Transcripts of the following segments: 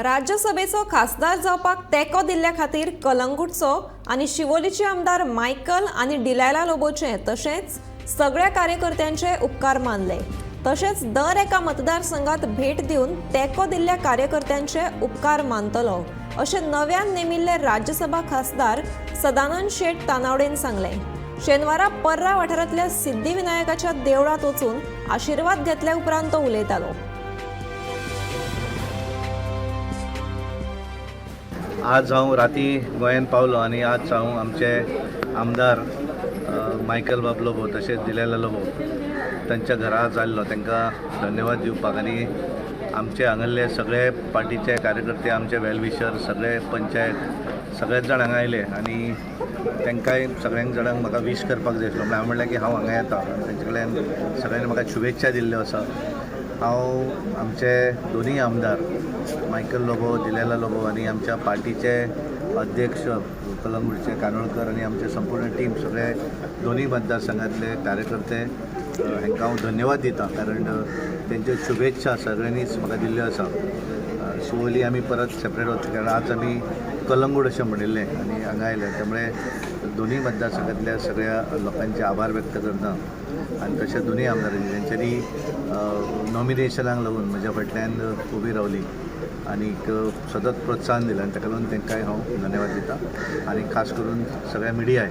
राज्यसभेचो खासदार जावपाक तेंको दिल्ल्या खातीर कलंगूटचो आनी शिवोलीचे आमदार मायकल आनी डिलायला लोबोचे तशेंच सगळ्या कार्यकर्त्यांचे उपकार मानले. तशेंच दर एका मतदारसंघात भेट दिवन तेंको दिल्ल्या कार्यकर्त्यांचे उपकार मानतलो, अशें नव्यान नेमिल्ले राज्यसभा खासदार सदानंद शेट तानावडेन सांगलें. शेनवारा पर्रा वाठारांतल्या सिद्धिविनायकाच्या देवळांत वचून आशिर्वाद घेतल्या उपरांत तो उलयतालो. आज हांव राती गोंयांत पावलो आनी आज हांव आमचे आमदार मायकल बाब लोबो तशेंच दिलेला लोबो तांच्या घरा जाल्लो, तांकां धन्यवाद दिवपाक आनी आमचे हांगल्ले सगळे पार्टीचे कार्यकर्ते, आमचे वेलविशर, सगळे पंचायत, सगळेच जाण हांगा आयले आनी तांकांय सगळ्यांक जाणांक म्हाका वीश करपाक जाय आसलो. म्हणल्यार हांवें म्हणलें की हांव हांगा येता आनी तांचे कडल्यान सगळ्यांनी म्हाका शुभेच्छा दिल्ल्यो आसा. हांव आमचे दोनूय आमदार मायकल लोबो, दिलेला लोबो आनी आमच्या पार्टीचे अध्यक्ष कलंगूटचे कानोळकर आनी आमचे संपूर्ण टीम, सगळे दोनूय मतदारसंघातले कार्यकर्ते, हांकां हांव धन्यवाद दिता, कारण तेंच्यो शुभेच्छा सगळ्यांनीच म्हाका दिल्ल्यो आसा. शिवोली आमी परत सेपरेट वतले, कारण आज आमी कलंगूट अशें म्हणिल्लें आनी हांगा आयले. त्यामुळे दोनूय मतदारसंघातल्या सगळ्या लोकांचे आभार व्यक्त करता आनी तशें दोनूय आमदारांचे, जेंच्यांनी नॉमिनेशनाक लागून म्हज्या फाटल्यान उबी रावली आनीक सतत प्रोत्साहन दिलें, आनी ताका लागून तांकांय हांव धन्यवाद दिता. आनी खास करून सगळ्या मिडियाय,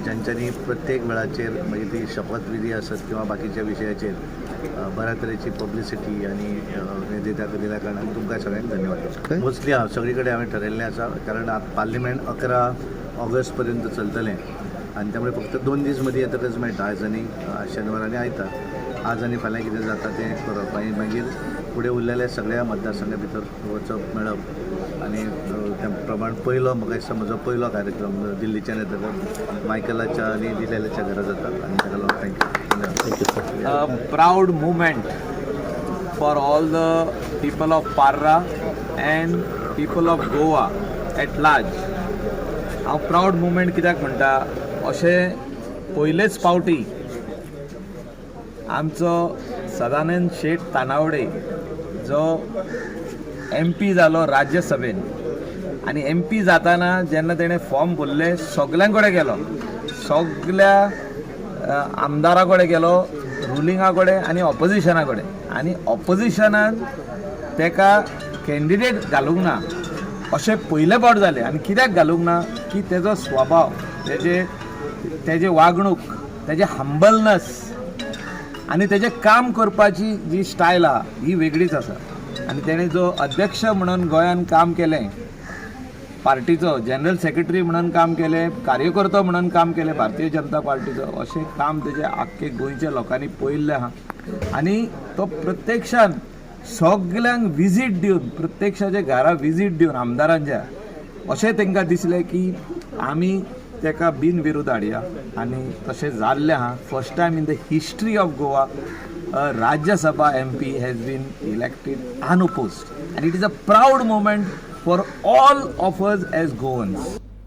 ज्यांच्यांनी प्रत्येक वेळाचेर, मागीर ती शपथविधी आसत किंवा बाकीच्या विशयाचेर, बऱ्या तरेची पब्लिसिटी आनी हें दिता दिल्या कारणान तुमकां सगळ्यांक धन्यवाद. मोस्टली हांव सगळी कडेन हांवें ठरयल्लें आसा, कारण आतां पार्लिमेंट 11 ऑगस्ट पर्यंत चलतलें आनी त्यामुळे फक्त 2 दीस मदीं येतकच मेळटा, आयज आनी शेनवार आनी आयतार. आज आनी फाल्यां कितें जाता तें करप आनी मागीर फुडें उरलेल्या सगळ्या मतदारसंघा भितर वचप, मेळप आनी त्या प्रमाण पयलो, म्हाका दिसता, म्हजो पयलो कार्यक्रम दिल्लीच्यान येतकच मायकलाच्या आनी दिलेल्याच्या घरा जाता आनी ताका लागून thank you. A proud moment for all the people of Parra and people of Goa at large. हांव प्राऊड मुमेंट कित्याक म्हणटा, अशें पयलेच फावटी आमचो सदानंद शेठ तानावडे जो एमपी जालो राज्यसभेन आनी एमपी जाताना जेन्ना तेणें फॉर्म भरले, सगल्यां कडेन गेलो, सगल्या आमदारा कडेन गेलो, रुलिंगा कडेन आनी ऑपोजिशना कडेन, आनी ऑपोजिशनान तेका कॅन्डिडेट घालूंक ना अशें पयले फावट जालें. आनी कित्याक घालूंक ना की तेजो स्वभाव, तेजे वागणूक, तेजे हंबलनस आनी तेजें काम करपाची जी स्टायल आहा, ही वेगळीच आसा. आनी तेणें जो अध्यक्ष म्हणून गोंयान काम केलें, पार्टीचो जनरल सेक्रेटरी म्हणून काम केलें, कार्यकर्तो म्हणून काम केलें भारतीय जनता पार्टीचो, अशें काम तेजें आख्खे गोंयच्या लोकांनी पळयल्लें आहा. आनी तो प्रत्यक्षान सगल्यांक विजीट दिवन, प्रत्यक्षाच्या घरा विजीट दिवन आमदारांच्या, अशें तांकां दिसलें की आमी ताका बिनविरोध हाडया आनी तशें जाल्लें आहा. First time in the history of Goa, Rajya Sabha MP has been elected unopposed, and it is a proud moment for all of us as Goans.